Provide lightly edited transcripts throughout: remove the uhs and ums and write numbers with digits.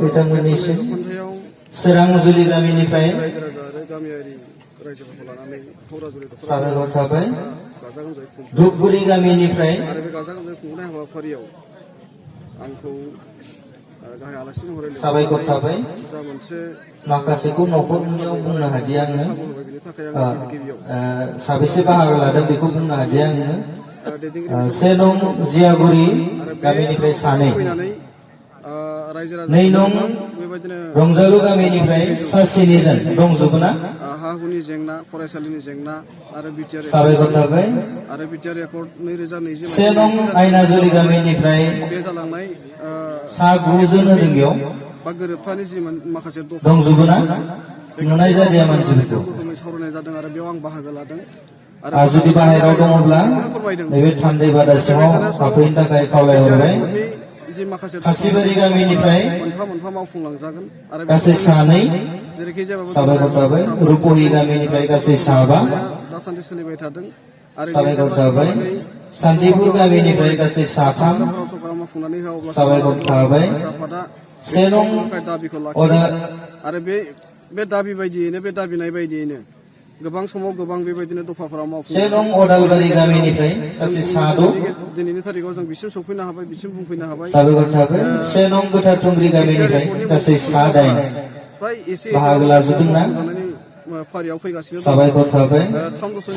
बिथांमोननिसिम सोरांजुलि गामिनिफ्राय साबायखर थाबाय धुपगुरि गामिनिफ्राय साबायखर थाबाय माखासेखौ न'खरनियाव बुंनो हादिया आङो साबेसे बाहागो लादों बेखौ बुंनो हादिया आङो 1 नं जियागुरि गामिनिफ्राय 2 2 नं रंजालु गामिनिफ्राय 7 जन दंजोबो ना हा-हुनि जेंना फरायसालिनि जेंना आरो बिटिआर साबायखर थाबाय आरो बिटिआर एकर्ड 2020 1 नं आयनाजुलि गामिनिफ्राय बे जालांनाय 9 जन होदों बेयाव बा गोरोबथानि जि माखासे दंजोबो ना नुनाय जादिया मानसिफोरखौ सावरायनाय जादों आरो बेयाव आं बाहागो लादों जुदि बाहेराव दङब्ला नैबे थान्दै बादा सिङाव हाबफैनो थाखाय खावलायहरबाय खासिबारि गामिनिफ्राय मोनफा मावफुंलांजागोन आरो गासै 2 साबायखर थाबाय रुपहि गामिनिफ्राय गासै 7 दासान्दि सोलिबाय थादों आरो साबायखर थाबाय सान्तिपुर गामिनिफ्राय गासै 3 साबायखर थाबाय 1 नं आरो बे दाबि बायदियैनो बे दाबिनाय बायदियैनो गोबां समाव गोबां बेबायदिनो दफाफोराव 1 नं अदालबारि गामिनिफ्राय गासै 6 दिनैनि थारिखआव जों बिसिम सफैनो हाबाय बिसिम बुंफैनो हाबाय साबायखर थाबाय 1 नं गोथार थुंग्रि गामिनिफ्राय गासै 7 फ्राय एसे बाहागो लाजोबदोंना फारियाव फैगासिनो साबायखर थाबाय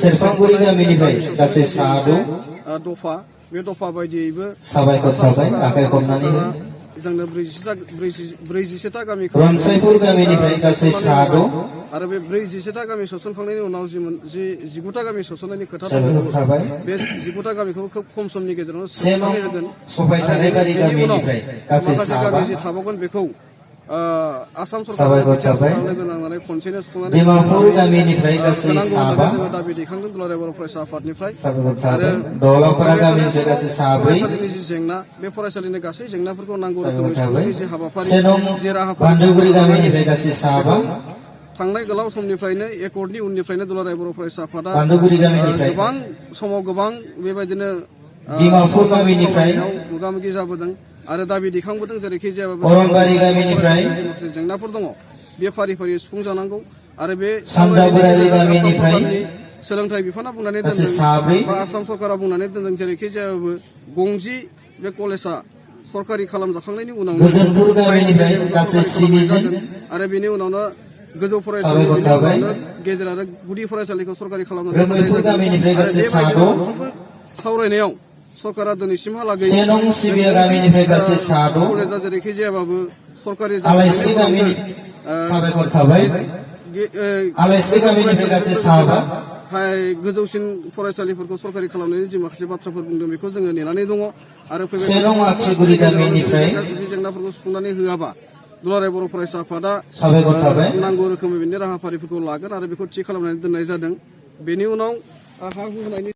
सेरफांगुरि गामिनिफ्राय गासै 7 दफा बे दफा बायदियैबो साबायखर थाबाय आखाइ खबनानै जोंनो 47टा गामिखौ रनसायपुर गामिनिफ्राय गासै 7 आरो बे 47टा गामि सोसनखांनायनि उनाव जि 19टा गामि सोसननायनि खोथा थाबाय बे 19टा गामिखौ खोब खम समनि गेजेरावनो सोसननानै होगोन सफायथारारि गामिनिफ्राय गासै 7 जि थाबावगोन बेखौ आसाम साबायखर थाबाय लोगो नांनानै खनसेनो सुफुंनानै डिमापुर गामिनिफ्राय गासै 7 जोङो दाबि दैखांदों दुलाराय बर' फरायसा आफादनिफ्राय साबायखर थाबाय दलापारा गामिनिफ्राय गासै 4 फरायसालिनि जि जेंना बे फरायसालिनि गासै जेंनाफोरखौ नांगौ रोखोमै सुफुंनायनि जि हाबाफारि 1 नं जे राहाफोर बान्दोगुरि गामिनिफ्राय गासै 7 थांनाय गोलाव समनिफ्रायनो एकर्डनि उननिफ्रायनो दुलाराय बर' फरायसा आफादा बान्दोगुरि गामिनिफ्राय गोबां समाव गोबां बेबायदिनो डिमापुर गामिनिफ्राय मोगा मोगि जाबोदों आरो दाबि दैखांबोदों जेरैखि जायाबाबो अरनबारि गामिनिफ्राय माखासे जेंनाफोर दङ बे फारि फारि सुफुंजानांगौ आरो बे सानजा बोराइलि गामिनिफ्राय सोलोंथाइ बिफाना बुंनानै दोनदों बा आसाम सरकारा बुंनानै दोनदों जेरैखि जायाबाबो गंजि बे कलेजा सरकारि खालामजाखांनायनि उनाव गोजोनपुर गामिनिफ्राय गासै 7 जन आरो बेनि उनावनो गोजौ फरायसालि गेजेर आरो गुदि फरायसालिखौ सरकारि खालामनानै सावरायनायाव सरकारा दिनैसिमहालागै 1 नं सिबिया गामिनिफ्राय गासै 7 कलेजा जेरैखि जायाबाबो सरकारि आलायस्रि गामिनि साबायखर थाबाय आलायस्रि गामिनिफ्राय गासै 7 गोजौसिन फरायसालिफोरखौ सरकारि खालामनायनि जि माखासे बाथ्राफोर बुंदों बेखौ जोङो नेनानै दङ आरो 1 नं आखिगुरि गामिनिफ्राय जेंनाफोरखौ सुफुंनानै होआबा दुलाराय बर' फरायसा आफादा साबायखर थाबाय नांगौ रोखोमै बेनि राहाफारिफोरखौ लागोन आरो बेखौ थि खालामनानै दोननाय जादों बेनि उनाव हा हु होनायनि